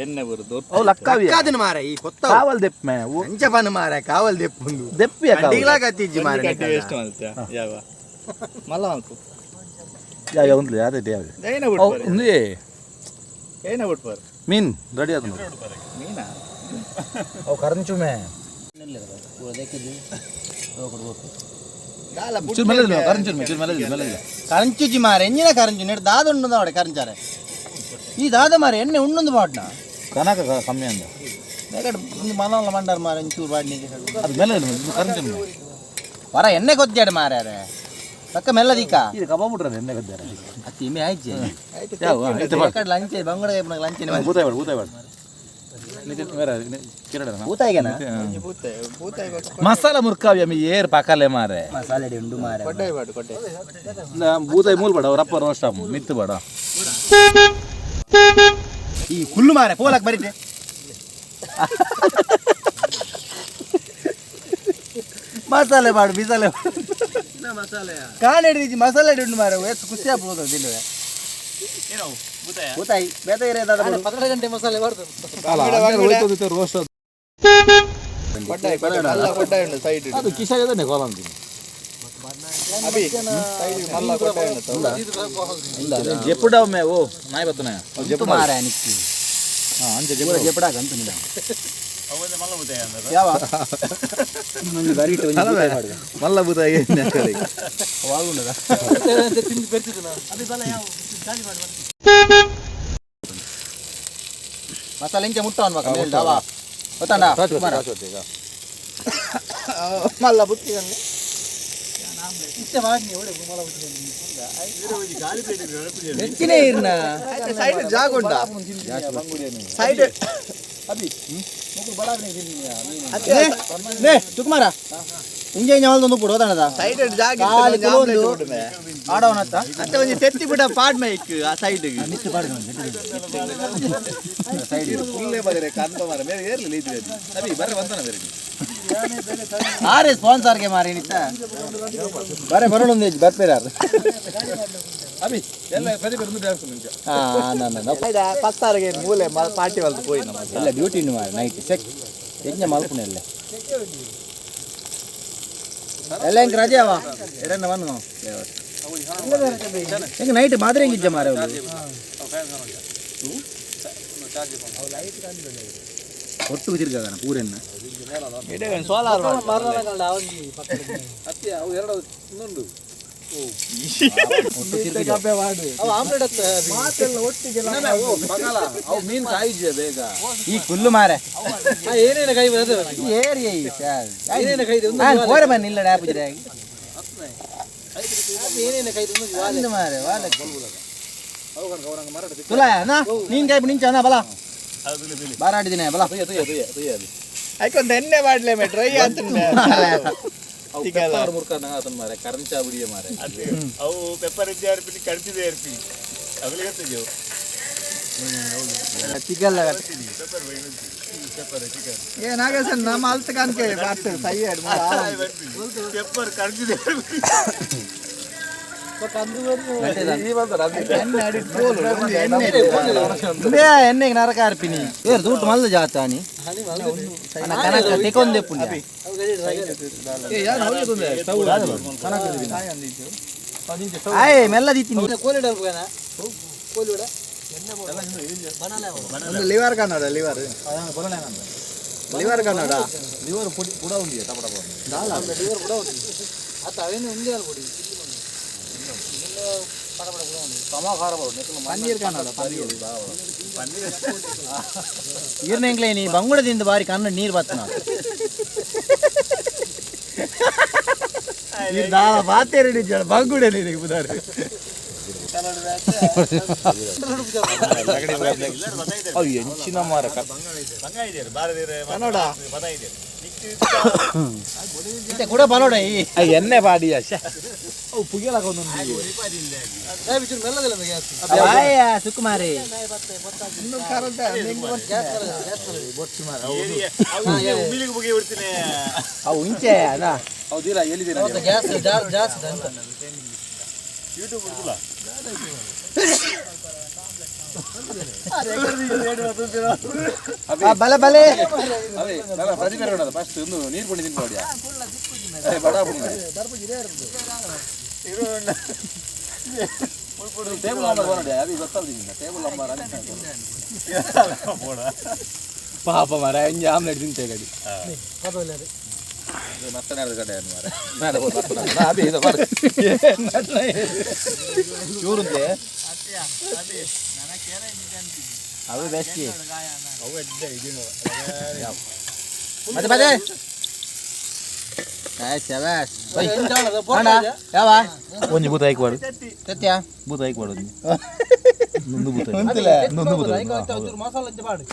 ಎಣ್ಣೆ ಬರುದು. ಅವು ಲಕ್ಕಾವಿ. ಲಕ್ಕಾದನ ಮಾರ ಈ ಕೊತ್ತ. ಕಾವಲ್ ದೆಪ್ ಮೇ. ಅಂಚ ಪನ ಮಾರ ಕಾವಲ್ ದೆಪ್ಪುಂದು. ದೆಪ್ಪಿಯ. ಕಂಡಿಗ್ಲಾ ಕತ್ತಿಜ್ಜಿ ಮಾರ. ಕಡ್ಡಿ ವೇಸ್ಟ್ ಮಲ್ತ ಯಾವ ಮಲ್ಲ ಮಲ್ಪು. ಯಾ ಉಂದ್ಲಿ ಅದೇ ಯಾವ. ಏನ ಬಿಟ್ಪಾರೆ? ಉಂದು. ಏನ ಬಿಟ್ಪಾರೆ? ಮೀನ್ ರೆಡಿ ಆದ. ಮೀನಾ? ಅವು ಕರಂಚು ಮೇ. ಚೂರು ಮೆಲ್ಲದಿಲ್ಲ ಕರಂಚು ಮೇ, ಚೂರು ಮೆಲ್ಲದಿಲ್ಲ ಮೆಲ್ಲದಿಲ್ಲ. ಕರಂಚುಜಿ ಮಾರ, ಎಂಜಿನ ಕರಂಚು ನೆಡ್ ದಾದ ಉಂಡು ಅವಡೆ ಕರಂಚಾರೆ ಈ ದಾದ ಮಾರ ಎಣ್ಣೆ ಉಣ್ಣೊಂದು ಪಾಡ್ನ. ಕನಕ ಕಮ್ಮಿ ಅಂದ. ಬೇಕಡೆ ಒಂದು ಮನಲ್ಲ ಮಂಡಾರ ಮಾರ ಒಂಚೂರು ಪಾಡ್ನಿ. ಅದು ಮೆಲ್ಲದಿಲ್ಲ ಕರಂಚು ಮೇ. ವರ ಎಣ್ಣೆ ಕೊದ್ದಾಡ ಮಾರ್ಯಾರೆ ಪಕ್ಕ ಮೆಲ್ಲದಿಕ್ಕ. ಇದು ಕಬಾಬ್ ಬಿಟ್ರೆ ಎಣ್ಣೆ ಗದ್ದಾರೆ. ಅತ್ತಿ ಇಮೆ ಆಯ್ತು. ಯಾವ ಇತ್ತೆ ಬಾಡ್. ಲಂಚ್ ಬಂಗಡ ಲಂಚ್. ಭೂತಾಯಿ ಬಾಡ್, ಭೂತಾಯಿ ಬಾಡ್. ನಿತಿನ್ ಬೇರೆ ಕಿರಡ. ಭೂತಾಯಿಗೆನಾ? ಬೂತಾಯಿ ಬೂತಾಯಿ. ಮಸಾಲ ಮುರ್ಕಾವಿ ಅಮ್ಮಿ ಏರ್ ಪಕಲೆ ಮಾರೆ. ಮಸಾಲೆ ಉಂಡು ಮಾರ. ಕೊಡ್ಡೆ ಬಾಡು ಕೊಡ್ಡೆ. ಭೂತಾಯಿ ಮೂಲ್ ಬೇಡ, ಅವ್ರ ಅಪ್ಪ ರೋಸ್ಟ್ ಮಿತ್ತು ಬೇಡ. ಈ ಹುಲ್ಲು ಮಾರೆ ಪೋಲಕ್ ಬರೀತೆ. ಮಸಾಲೆ ಮಾಡು ಮಸಾಲೆ ಕಾಣೆ ಹಿಡಿದು ಮಸಾಲೆ ಉಂಡು ಮಾರೆ, ಎಷ್ಟು ಖುಷಿ ಆಗ್ಬೋದು ತಿನ್ನುವೆ. ಭೂತಾಯಿ ಬೇತ ಇರೋ. 12 ಗಂಟೆ ಮಸಾಲೆ ಬಾರ್ದು. ರೋಸ್ಟ್. ಕೊಡ್ಡೆ ಮಲ್ಲ ಕೊಡ್ಡೆ ಉಂಡು ಸೈಡ್. ಅದು ಕಿಶಾಗದಾನೆ ಕೋಲಂತೀನಿ. ಅಭಿ ಸೈಡ್ ಮಲ್ಲ ಕೊಡ್ಡೆ ಉಂಡು. ಜೆಪ್ಪುಡ ಮೇ ಓ ನಾಯಿ ಬತ್ತನ. ಜೆಪ್ಪು ಮಾರೆ ನಿಕ್ಕಿ. ಹಾಂ ಅಂಚೆ. ಪೂರ ಜೆಪ್ಪಡಾಕ ಅಂತ ನಿಲ್ಲ ಯಾವ ಒಂಜಿ ಬರೀಟ್ ಒಂಜಿ ಭೂತಾಯಿ ಮಾಡುವ. ಮಲ್ಲ ಭೂತಾಯಿ. ವಾಗುಂಡದ. ತಿಂದು ಬೆರ್ತಿದ್ದು ನಾವು. ಮಸಾಲೆ ಇಂಚೆ ಮುಟ್ಟವನ್ ಮಗ ಮೇಲ್ದ ಅವ ಗೊತ್ತಂಡ ಕುಮಾರ. ಮಲ್ಲ ಬುತ್ತಿ. ಇತ್ತೆ ಮಾಡಿ ಒಳ್ಳೆ ಮಲ ಬಿಟ್ಟಿದ್ದೀನಿ. ಹೆಚ್ಚಿನೇ ಇರ್ನ. ಸೈಡ್ ಜಾಗ ಉಂಟಾ ಸೈಡ್? ಲೇ ಸುಕುಮಾರ ಇಂಜೆ ಇಂಜೆ ಮಲ್ದೊಂದು ಉಪ್ಪುಡು ಗೊತ್ತಂಡದ. ಸೈಡ್ ಜಾಗ. ಖಾಲಿ ಕುಲೊಂದು ಆಡವನತ್ತ. ಅತ್ತೆ ಒಂಜಿ ತೆತ್ತಿ ಬಿಡ ಪಾಡ್ ಮೈಕ್ ಆ ಸೈಡ್. ಮಿತ್ತು ಪಾಡ್ದು. ಫುಲ್ಲೇ ಬದರೆ ಕಂದ ಮಾರ ಬೇರೆ ಏರ್ಲಿಲ್ಲ ಇದ್ರೆ ಅಭಿ ಬರ್ರೆ ಬಂತಾನ ಬೇರೆ. ಆರೆ ಸ್ಪಾನ್ಸರ್ಗೆ ಮಾರಿ ನಿತ್ತ ಬರೆ ಬರೋಣ ಬರ್ಪೇರಾರು. ಅಭಿ ಎಲ್ಲ ಪ್ರತಿ ಬೇರೆ ಡ್ಯಾನ್ಸ್ ಮುಂಚೆ. ಹಾಂ ನಾನು ಪತ್ತಾರಿಗೆ ಮೂಲೆ ಪಾರ್ಟಿ ಹೊಲ್ದು ಪೋಯಿ ನಮ್ಮ. ಎಲ್ಲ ಡ್ಯೂಟಿ ಮಾರೆ ನೈಟ್ ಸೆಕ್ ಯಜ್ಞ ಮಲ್ಪುಣ ಎಲ್ಲ ಎಲ್ಲ ಹೆಂಗ್ ರಜೆ ಅವ ಎರಡನ್ನ ಬನ್ನು ಹೆಂಗ್ ನೈಟ್ ಮಾತ್ರ ಹೆಂಗಿಜ್ಜ ಮಾರೆ ಅವ್ರು ಒಟ್ಟು ತಿರ್ಗಾಗಣ ಪೂರೆನ್ನ. ಸೋಲಾರ್. ಅತ್ತಿ ಅವು ಎರಡು ಇನ್ನೊಂದು. ಒಟ್ಟು ತಿರ್ಗಿ. ಅವ ಆಮ್ಲೆಟ್ ಹತ್ತ. ಪಗಲ ಅವು ಮೀನು ಕಾಯಿಜೆ ಬೇಗ. ಈ ಕುಲ್ಲು ಮಾರೆ. ಏನೇನ ಕೈ ಬರ್ತದೆ. ಏರಿ. ಏನೇನ ಕೈ ಒಂದು. ಕೋರೆ ಬನ್ನಿ ಇಲ್ಲ ಡ್ಯಾಪುಜಿರ. ಏನೇನ ಕೈ ಒಂದು ವಾಲೆ. ಮಾರೆ ವಾಲೆ ತುಲಾ ನಾ ನೀನ್ ಕೈ ನಿಂಚ ನಾ ಬಲ ಬಾರಾಡಿದಿನ ಬಲ. ತುಯ್ಯ ತುಯ್ಯ ತುಯ್ಯ ತುಯ್ಯ ಅದು. ಐಕೊಂದು ಎಣ್ಣೆ ಮಾಡ್ಲೆ ಮೇ ಡ್ರೈ ಆತಂಡ. ಅವು ಪೆಪ್ಪರ್ ಮುರ್ಕ ಆತನ ಮಾರೆ ಕರಂಚಾ ಬಿಡಿಯ ಮಾರೆ. ಅವು ಪೆಪ್ಪರ್ ಇದ್ದೆ ಅರ್ಪಿನಿ ಕಡ್ತಿದೆ ಅರ್ಪಿನಿ ಅಗಲಿಗೆ ತಿಗಲ್ಲ. ಏ ನಾಗೇಶನ್ ನಮ್ಮ ಅಲ್ತ ಕನ್ಕೆ ಬರ್ತದೆ ಸೈ ಪೆಪ್ಪರ್ ಕಡ್ತಿದೆ. ಎಣ್ಣೆಗೆ ನರಕ ಅರ್ಪಿನಿ ಏರ್ ದೂಟ್ ಮಲ್ದ ಜಾತಾನಿ ಕನಕ ತೆಕೊಂದೆ ಪುಣ್ಯ. ಆಯ್ ಮೆಲ್ಲ ದಿತ್ತೀನಿ. ಕೋಲಿ ಡಲ್ಪುಗನ ಕೋಲಿ ಬಿಡ. ಒಂದು liver Kannada liver liver Kannada. Liver ಪುಡಿ ಪುಡ ಉಂಡಿಯ ತಪಡ. ಲಿವರ್ ಕೂಡ ಉಂಟು ಅತ್ತ ಅವೇನು ಒಂದೇ ಅಲ್ಲ ಪೊಡಿ. ಪನ್ನೀರ್ ಕನ್ನಡ ಪನ್ನೀರ್. ಈರ್ನೆಂಗ್ಲೇ ನೀ ಬಂಗುಡದಿಂದ ಬಾರಿ ಕಣ್ಣು ನೀರು ಬತ್ತನ ನಾ ಮಾತೇರಿ ಬಂಗುಡೆ ನೀರಿಗೆ ಬುಧಾರ. ಅವು ಎಂಚಿನ ಮಾರ. ಕನ್ನಡ. ಇತ್ತೆ ಕೂಡ ಬಲೋಡ ಈ. ಎಣ್ಣೆ ಬಾಡಿ ಅಷ್ಟೇ ಅವು ಪುಗಿಯಲಾಕ ಒಂದೊಂದು. ಮೆಲ್ಲದಿಲ್ಲ ಗ್ಯಾಸ್. ಆಯ ಸುಕುಮಾರಿ. ಅವು ಇಂಚೆ ಅದ. ಹೌದಿಲ್ಲ ಎಲ್ಲಿದ್ದೀರ? ಗ್ಯಾಸ್ ಜಾಸ್ತಿ ಅಂತ. ಬಲೆ ಬಲೆ. ಅದೇ ನನ್ನ ಪ್ರತಿಭೆ ಫಸ್ಟ್ ಒಂದು ನೀರು ಪುಂಡಿ ತಿನ್ಬೋಡಿಯಾ ಬಡ. ಟೇಬಲ್ ನಂಬರ್ ಬರೋಡಿ ಅದೇ ಗೊತ್ತಾಗ್ತೀನಿ, ಟೇಬಲ್ ನಂಬರ್. ಪಾಪ ಮಾರ, ಇಂಜ ಆಮ್ಲೆಟ್ ತಿಂತೆ ಗಡಿ. ಮತ್ತೆ ಕಡೆ ಮಾರ ಅದೇ ಇದು ಬರ. ಚೂರುಂತೆ ಅವು ಬೆಸ್ಟ್. ಮತ್ತೆ ಮತ್ತೆ ಶಬಾಷ್. ಯಾವ? ಒಂಜಿ ಭೂತ ಐಕ್ವಾಡು. ಸತ್ಯ. ಭೂತ ಐಕ್ವಾಡು, ಒಂಜಿ ಒಂದು ಭೂತ. ಉಂತುಲೆ. ಒಂದು ಭೂತ. ಮಸಾಲ ಪಾಡು.